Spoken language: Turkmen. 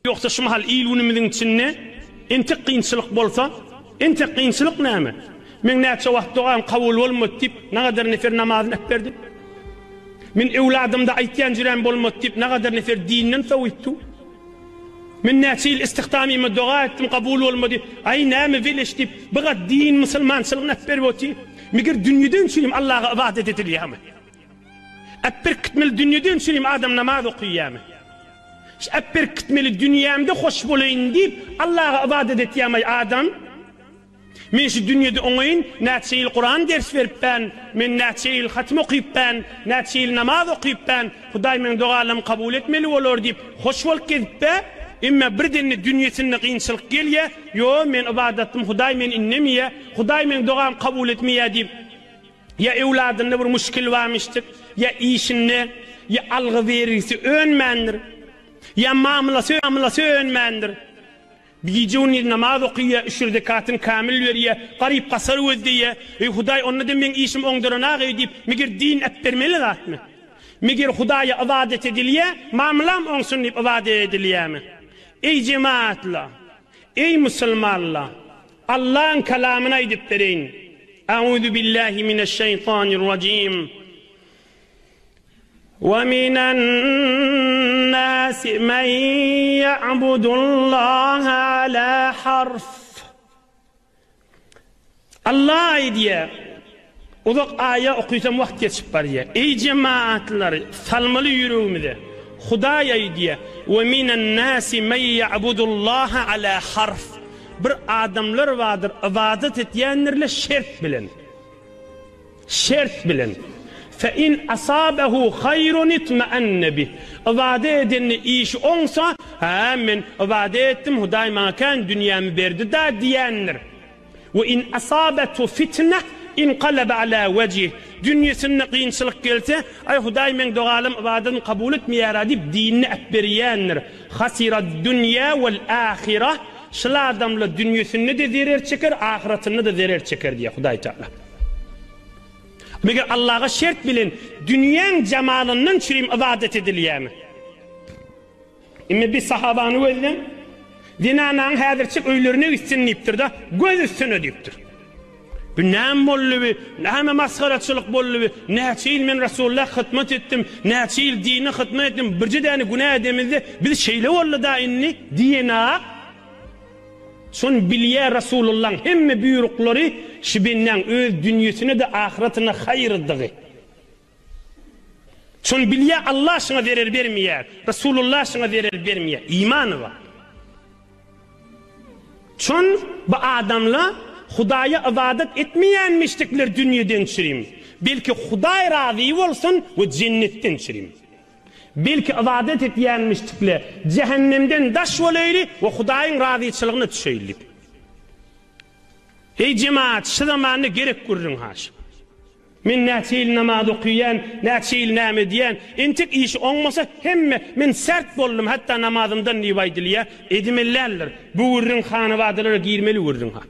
Ýogsa şu mahal il-günümiziň içinde entek kynçylyk bolsa, entek kynçylyk näme? Meň näçe wagt dogam kabul bolmady diýip, nagadar nefer namazyny äpberdi. Men öwladymda aýtýan jüräm bolmady diýip, nagadar nefer dinden sowypdy. Men näçe ýyl istihdamyma doga etdim, kabul bolmady. Aý, näme weleş diýip, bir gat din musulmançylygyny äpberip otyr. Meger dünýeden üçinem Allaha ybadat edilýärmi? Äpberkitmeli dünýeden üçinem adam namaz okaýarmy? Şu äpberkitmeli dünýämde hoş bolaýyn diýip, Allaha ybadat etýärmi adam? Men şu dünýede oňaýyn, näçe ýyl Kuran ders beripän, men näçe ýyl hatym okypän, näçe ýyl namaz okypän, Hudaý meň dogalarym kabul etmeli bolar diýip, hoş bolup gezipä, emma birdende dünýesinde kynçylyk gelýä, ýo, men ybadatym, Hudaý meni indemeýä, Hudaý meň dogam kabul etmeýä diýip, ýa öwladynda bir muşkil barmyşdyr, ýa işinde, ýa algy-bergisi önmändir, ýa mamlasy önmändir. Gije-gündiz namaz okyýa, üşür zekatyny kämil berýä, garyp-gasar gözleýä. Eý, Hudaý, onda-da meň işim oňduranageý diýip, meger din äpbermeli zatmy? Meger Hudaýa ybadat edilýä, mamlam oňsun diýip ybadat edilýämi? Eý, jemagatlar! Eý, musulmanlar! Allaň kalamyny aýdyp bereýin. Auzu billahi mineşşeýtanirrajim. Wa minan nasi men ýa'budullaha ala harf. Allah aýdýar, uzak aýa okysam wagt geçip barýar. Eý jemaatlar, salmaly ýüregimize. Hudaý aýdýar, Wa minan nasi men ýa'budullaha ala harf. Bir adamlar bardyr, ybadat etýändirler şert bilen. Şert bilen. Fe in asabehu haýrun itmeenne bih. Ybadat edende işi oňsa, Hä, men ybadat etdim, Hudaý maňa kän dünýämi berdi-dä diýendir. We in asabethu fitneh inkalebe ala wejih. Dünýesinde kynçylyk gelse, Aý, Hudaý meň dogalym, ybadatymy kabul etmeýär-ä diýip, dinini äpberýändir. Hasirad-dünýä wel-ahireh. Şul adamlar dünýesinde-de zerer çeker, ahyratynda-da zerer çeker diýýär Hudaý Tagala. Meger Allaha şert bilen dünýäň jamalyndan çürim ybadat edilýärmi? Indi bir sahabany gözleň. Zenanaň häzirçik öýlerine gitsin diýipdir-de, göz üstüne diýipdir. Bu näme boldy bi? Näme masgaraçylyk boldy bi? Näçe ýyl men Rasulullah hyzmat etdim, näçe ýyl dine hyzmat etdim, birje däne günä edemizde biz şeýle boldy-da indi diýenak. Şony bilýär Rasulullaň hemme buýruklary şu bendäň öz dünýesine-de ahyratyna haýyrdygy. Şony bilýär Allah şuňa zerer bermeýär, Rasulullah şuňa zerer bermeýär. Imany bar. Şon bu adamla Hudaýa ybadat etmeýänmişdikler dünýeden çürim. Belki Hudaý razy bolsun we jennetden çürim. Belki ybadat etýänmişdikle jähennemden daş bolaýly we Hudaýyň razyçylygyna düşeýli. Eý jemaat şu zamanda gerek gürrüň haş. Men näçe ýyl namaz okyýan, näçe ýyl näme edýän, entek işi oňmasa hemme men sert boldum hatda namazymdan diýip aýdylýa, edimeli däldir. Bu gürrüň hanabadalara girmeli gürrüň ha.